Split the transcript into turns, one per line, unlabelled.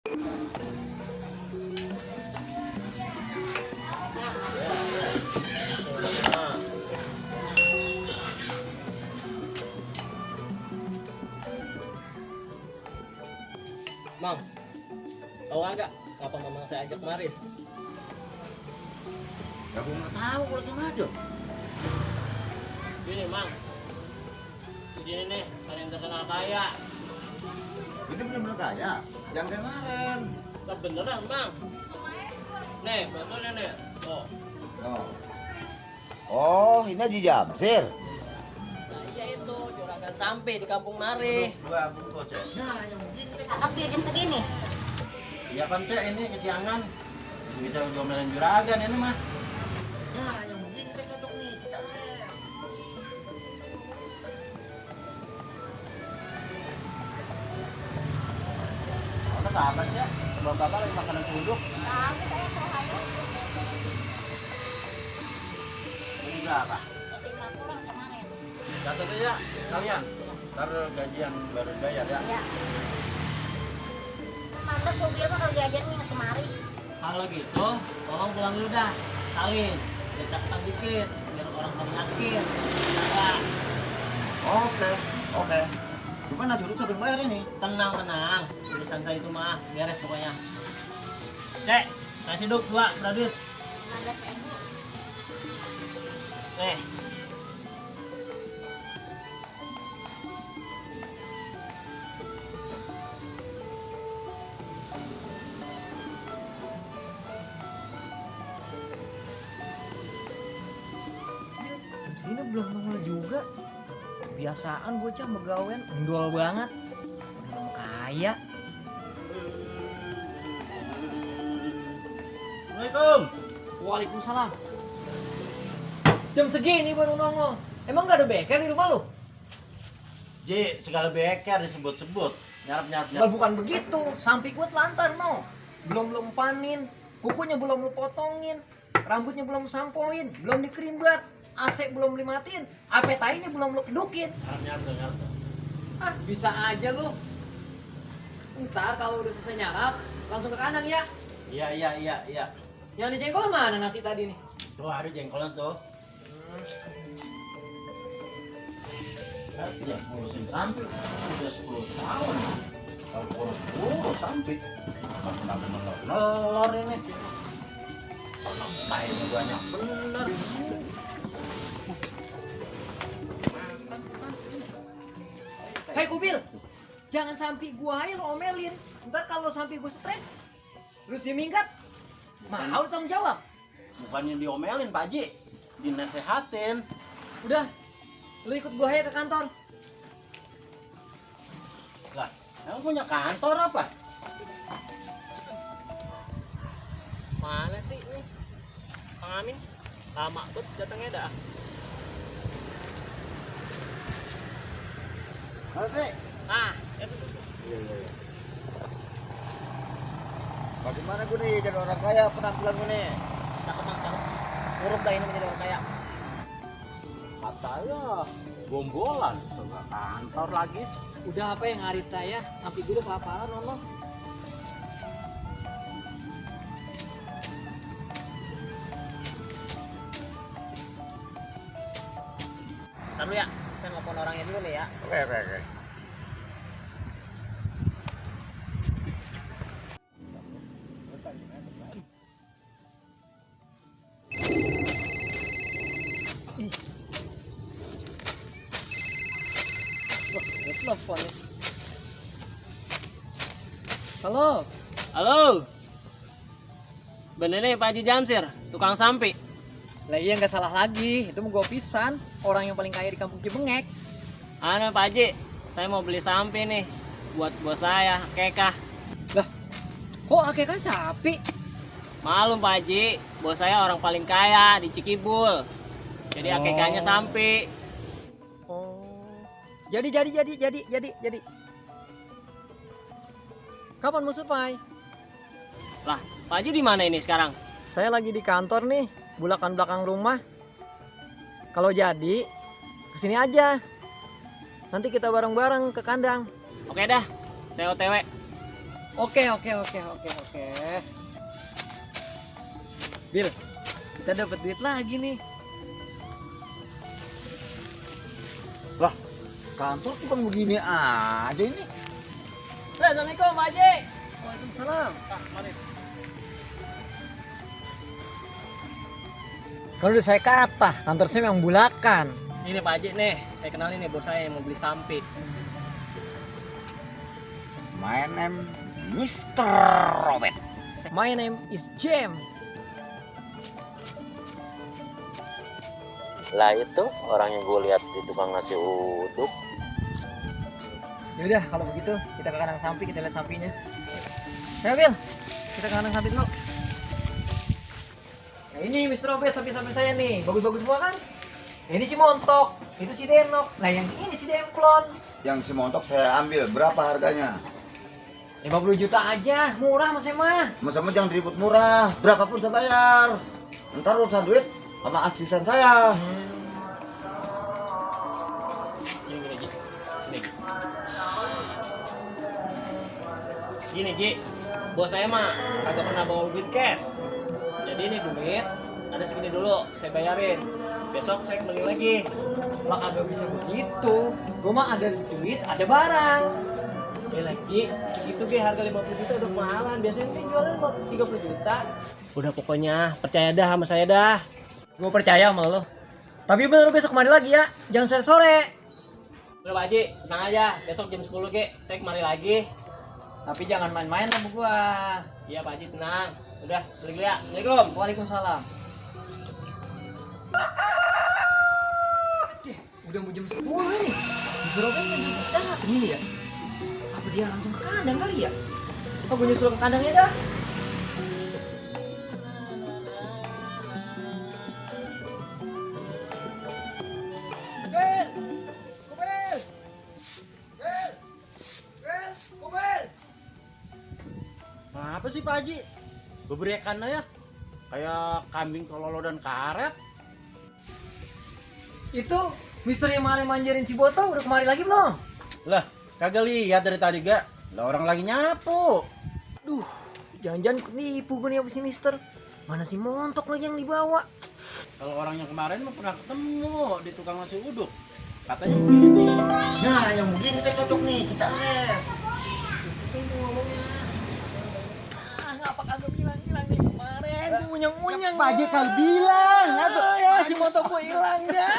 Mang, tahu agak apa mamang saya ajak kemarin?
Ya gue nggak tahu kalau lagi maju.
Gini Mang, ini nih kalian terkenal kaya.
Ini bener-bener kaya, jangan kayak kemarin.
Lah beneran Mang. Nih, baksonya nih. Oh.
Oh, ini Haji Jamsir.
Nah iya itu, juragan sampai di Kampung Nari.
Dua bungkus ya. Nah, yang begini kan.
Kakak bikin segini.
Iya kan cek, ini kesiangan. Bisa gomelin juragan ini mah.
Nah, yang begini kan cocok nih. Kita rem.
Apa sahabat cek? Bapak lagi makanan penduduk.
Tapi saya sehari
Ini berapa?
50 kurang kemarin.
Catat aja kalian. Ntar gajian baru bayar ya.
Ya. Mantap mobil mah kalau jajan nih kemari.
Kalau gitu, tolong pulang dulu dah. Salin, cetak dikit, biar orang pada yakin. Nah,
Oke. Cuma nasi uduk sampai bayar ini.
tenang. Urusan saya itu mah beres pokoknya. Cek, kasih duk 2 beradit.
15.000.
Nih.
Jam segini belum nongol juga. Kebiasaan bocah megawen, endol banget. Belum kaya.
Assalamualaikum.
Waalaikumsalam. Jam segini baru nongol. Emang gak ada beker di rumah lu?
Ji, segala beker disebut-sebut. Nyarap.
Lah bukan begitu. Sampai gue telantar no. Belum panin. Kukunya belum lu potongin. Rambutnya belum sampoin. Belum dikerimbat. AC belum dimatiin. HP tainya belum lu kedukin.
Nyarap.
Ah, bisa aja lu. Ntar kalau udah selesai nyarap, langsung ke kandang ya.
Iya.
Yang di jengkol mana nasi tadi nih?
Tuh ada jengkolan tuh. Ya, ngurusin sampai udah 10 tahun. Kalau urus sampai nelor ini. Kalau kainnya banyak bener.
Hei Kubil, jangan sampai gua aja lo omelin. Ntar kalau sampai gua stres, terus dia minggat, mau tanggung jawab.
Bukannya diomelin Pak Ji, dinasehatin.
Udah, lu ikut gua aja ke kantor.
Lah, emang punya kantor apa?
Mana sih nih? Kang Amin, lama bet datangnya dah.
Oke.
Ah, itu.
Iya. Bagaimana gue nih jadi orang kaya penampilan gue nih?
Cakep Mang, cakep. Urut dah ini menjadi orang kaya.
Katanya gombolan, ke kantor lagi.
Udah apa yang ngarit saya, sampai dulu kelaparan nono.
Ntar dulu ya, saya nelfon orangnya dulu nih ya.
Oke.
Telepon nih. Halo.
Halo. Bener nih Pak Haji Jamsir, tukang sampi.
Lah iya nggak salah lagi, itu mau gua pisan, orang yang paling kaya di kampung Cibengek.
Anu Pak Haji, saya mau beli sampi nih buat bos saya, Kekah.
Lah, kok akeknya sapi?
Malum Pak Haji, bos saya orang paling kaya di Cikibul. Jadi akekanya sampi.
Oh. Jadi. Kapan mau supai?
Lah, Pak Haji di mana ini sekarang?
Saya lagi di kantor nih, bulakan belakang rumah. Kalau jadi, kesini aja. Nanti kita bareng-bareng ke kandang.
Oke dah, saya OTW.
Oke. Bil, kita dapat duit lagi nih.
Lah, kantor tukang begini aja ini.
Assalamualaikum Pak Haji.
Waalaikumsalam.
Mari.
Kan udah saya kata, kantor saya memang bulakan.
Ini Pak Haji nih, saya kenalin nih bos saya yang mau beli sampit.
My name Mr. Robert.
My name is James.
Lah itu orang yang gue lihat di tukang nasi uduk.
Yaudah, kalau begitu kita ke kandang sapi, kita lihat sapinya. Ya Bil, kita ke kandang sapi dulu. Nah ini Mr. Robert, sapi-sapi saya nih, bagus-bagus semua kan? Ini si Montok, itu si Denok, nah yang ini si Demplon.
Yang si montok saya ambil, berapa harganya?
50 juta aja, murah mas mah.
Masa jangan diribut murah, berapapun saya bayar. Ntar urusan duit sama asisten saya.
Gini Ji. Sini Ji. Gini Ji, bos saya mah kagak pernah bawa duit cash. Jadi ini duit ada segini dulu, saya bayarin. Besok saya kembali lagi.
Lah kagak bisa begitu. Gua mah ada duit, ada barang.
Ya lagi, segitu ge harga 50 juta udah kemahalan. Biasanya nanti jualnya 30 juta. Udah pokoknya percaya dah sama saya dah.
Gua percaya sama lo. Tapi bener besok kemari lagi ya, jangan sore-sore.
Udah Pak Haji, tenang aja. Besok jam 10 ge saya kemari lagi.
Tapi jangan main-main sama gua.
Iya Pak Haji, tenang. Udah, balik dulu ya. Assalamualaikum.
Waalaikumsalam. Udah mau jam 10 nih. Disuruh kan datang ini ya. Apa dia langsung ke kandang kali ya? Apa gue nyusul ke kandangnya dah?
Apa sih Pak Haji? Bebrekan ya? Kayak kambing kololo dan karet.
Itu Mister yang kemarin manjarin si Boto udah kemari lagi belum?
Lah, kagak lihat dari tadi gak? Lah orang lagi nyapu.
Duh, jangan-jangan nipu gue nih apa si Mister. Mana si Montok lagi yang dibawa?
Kalau orang yang kemarin mah pernah ketemu di tukang nasi uduk. Katanya begini.
Nah, yang begini kita cocok nih, kita ref.
Ngapa kagak bilang-bilang nih kemarin? Munyang-munyang.
Pak Haji kalau bilang.
Ya si Montok gue hilang dah.